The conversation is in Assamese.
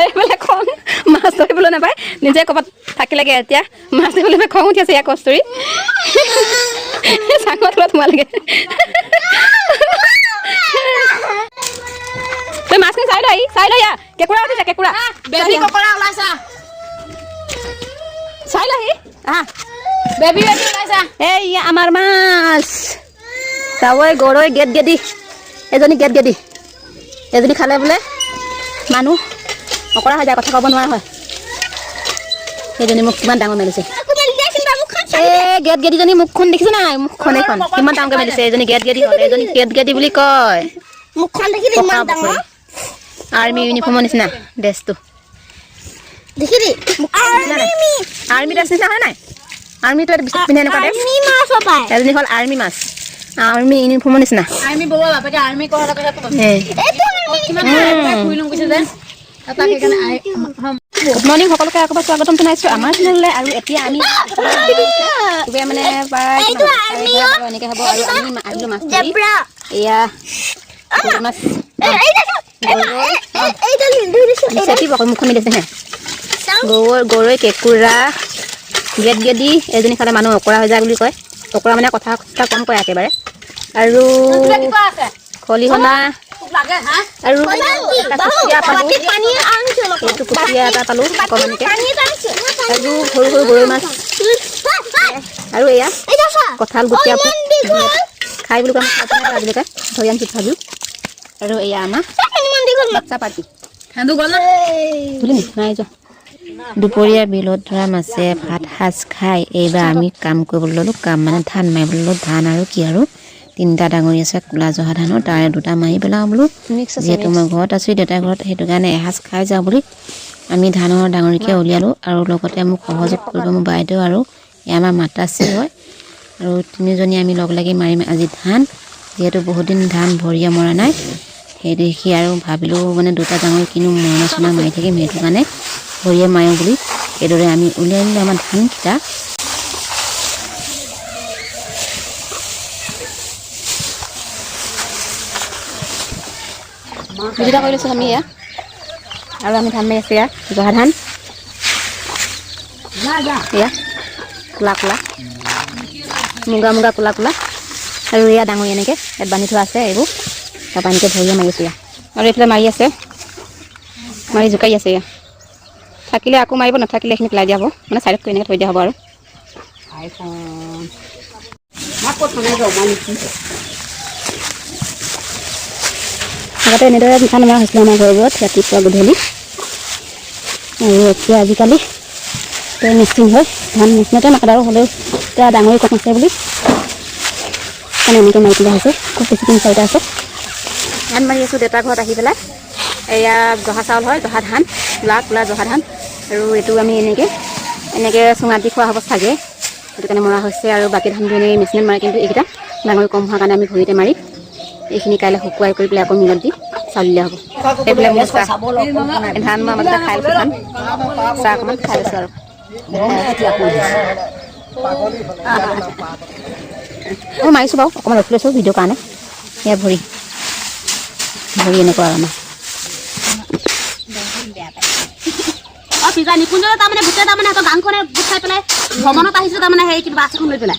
এইফালে খং, মাছ ধৰিবলৈ নাপায়, নিজে ক'ৰবাত থাকিলেগে। এতিয়া মাছ ধৰিবলৈ নাপায় খং উঠি আছে। ইয়াৰ কস্তুৰী চাঙৰ তলত সোমালেগে। তই মাছখিনি চাই ল, আহি চাই ল। ইয়া কেঁকুৰা উঠিছে, কেঁকুৰা। বেবী ককৰা ওলাইছা। চাই ল আহি, আহা। বেবী বেবী ওলাইছা। এইয়া আমাৰ মাছ, কাৱৈ, গৰৈ, গেট গেদি। এজনী গেট গেদি, এজনী খালে বোলে মানুহ অকৰা হৈ যায়, কথা ক'ব নোৱাৰা হয়। সেইজনী মুখ কিমান ডাঙৰ মেলিছে। এই গেট গেদিজনী মুখখন দেখিছে নাই? মুখখন এইখন কিমান ডাঙৰকৈ মেলিছে। এজনী গেট গেদি হ'ল, এজনী গেট গেদি বুলি কয়। মুখখন দেখিলি? পকা ইমান ডাঙৰ। পকৰি, আৰ্মি ইউনিফৰ্মৰ নিচিনা ড্ৰেছটো। দেখিলি? আৰ্মি ড্ৰেছ নিচিনা হয় নাই? আৰ্মিটো পিন্ধে এনেকুৱা ড্ৰেছ। আৰ্মি মাছ পায়। এজনী হ'ল আৰ্মি মাছ, আৰ্মি ইউনিফৰ্মৰ নিচিনা। আৰ্মি বৌৱা বাপেকে আৰ্মি কৰাৰ কথা। এই এইটো। কিমান ফুৰি লওঁ কৈছে যে তাক, সেইকাৰণে। গুড মৰ্ণিং সকলোকে, আকৌ এবাৰ স্বাগতম জনাইছোঁ আমাৰ চেনেললৈ। আৰু এতিয়া আমি খুবেই মানে প্ৰায় এইটো আৰ্মি। এনেকৈ হ'ব। আৰু আমি আহিলোঁ মাছ ধৰি। জেব্ৰা। এয়া গৰৈ মাছ। এইডাল ধৰিছো। চেপিব আকৌ, মুখখন মেলিছে হে। চাওঁ। গৰৈ, গৰৈ, কেঁকুৰা, গেট গেদি। এজনী খালে মানুহ অকৰা হৈ যায় বুলি কয়। অকৰা মানে কথা চথা কম কয় একেবাৰে। আৰু আছে। খলিহনা। লাগে হা। আৰু এটা কুচিয়া পালোঁ। পানী আনিছো অলপ। এইটো কুচিয়া এটা পালোঁ অকণমানিকে। পানী আনিছো। আৰু সৰু সৰু গৰৈ মাছ। আৰু এয়া এইটো চা। কঁঠাল গুটিয়া ইমান দীঘল। খাই বুলি কয়, মই খাই পোৱা নাই আজিলৈকে, ধৰি আনিছোঁ তথাপিও। আৰু এয়া আমাৰ ইমান দীঘল। বাচ্চা পাৰ্টি। সেন্দু গ'ল না? ধুলি নি নাই যোৱা। দুপৰীয়া বিলত ধৰা মাছে ভাত সাজ খাই এইবাৰ আমি কাম কৰিবলৈ ল'লোঁ। কাম মানে ধান মাৰিবলৈ ল'লোঁ। ধান আৰু কি আৰু, তিনিটা ডাঙৰি আছে ক'লা জহা ধানৰ, তাৰে দুটা মাৰি পেলাওঁ বোলো। মিক্স আছে। যিহেতু মই ঘৰত আছোঁ, দেউতাৰ ঘৰত, সেইটো কাৰণে এসাঁজ খাই যাওঁ বুলি আমি ধানৰ ডাঙৰিকে উলিয়ালোঁ। আৰু লগতে মোক সহযোগ কৰিব মোৰ বাইদেউ আৰু এয়া আমাৰ মাতাশ্ৰী হয়। আৰু তিনিজনী আমি লগ লাগি মাৰিম আজি ধান। যিহেতু বহুত দিন ধান ভৰিয়ে মৰা নাই, সেই দেখি আৰু ভাবিলোঁ মানে দুটা ডাঙৰি কিনো মৰণা চৰণা মাৰি থাকিম, সেইটো কাৰণে ভৰিয়ে মাৰোঁ বুলি এইদৰে আমি উলিয়াই দিলোঁ আমাৰ ধানকেইটা। দুটা কৰি লৈছোঁ আমি এয়া। আৰু আমি ধান মাৰি আছোঁ, এয়া জহা ধান, এয়া ক'লা ক'লা, মুগা মুগা, ক'লা ক'লা। আৰু এয়া ডাঙৰি এনেকৈ ইয়াত বান্ধি থোৱা আছে এইবোৰ, তাৰপৰা এনেকৈ ভৰিয়ে মাৰি আছোঁ এয়া। আৰু এইফালে মাৰি আছে, মাৰি জোকাৰি আছে এয়া। থাকিলে আকৌ মাৰিব, নাথাকিলে এইখিনি পেলাই দিয়া হ'ব, মানে ছাইডত কৰি এনেকৈ থৈ দিয়া হ'ব। আৰু আইফোন মই ক'ত নাই। আগতে এনেদৰে ধান মৰা হৈছিলে আমাৰ ঘৰবোৰত ৰাতিপুৱা গধূলি। আৰু এতিয়া আজিকালি মেচিন হয়, ধান মেচিনতে মাৰে। আৰু হ'লেও এতিয়া ডাঙৰি কম আছে বুলি কাৰণে এনেকৈ মাৰি পেলোৱা হৈছে। খুব বেছি তিনি চাৰিটা আছে। ধান মাৰি আছোঁ দেউতাৰ ঘৰত আহি পেলাই। এয়া জহা চাউল হয়, জহা ধান, ক'লা ক'লা জহা ধান। আৰু এইটো আমি এনেকৈ এনেকৈ চুঙাত দি খোৱা হ'ব চাগে, সেইটো কাৰণে মৰা হৈছে। আৰু বাকী ধানবোৰ এনেই মেচিনত মাৰে, কিন্তু এইকেইটা ডাঙৰি কম হোৱাৰ কাৰণে আমি ভৰিতে মাৰি এইখিনি কাইলৈ শুকুৱাই কৰি পেলাই আকৌ মিলত দি চাউল দিয়া হ'ব। এইফালে মোৰ চাহ, ধান মই মাজতে খাই লৈছোঁ, ধান চাহ অকণমান খাই লৈছোঁ। আৰু মই মাৰিছোঁ বাৰু, অকণমান ৰখি লৈছোঁ ভিডিঅ'ৰ কাৰণে। এয়া ভৰি ভৰি এনেকুৱা আৰু আমাৰ অ পিজা নিকুঞ্জ তাৰমানে গোটেই, তাৰমানে সিহঁতৰ গাংখনে গোট খাই পেলাই ভ্ৰমণত আহিছে, তাৰমানে সেই কিবা বাছ এখন লৈ পেলাই।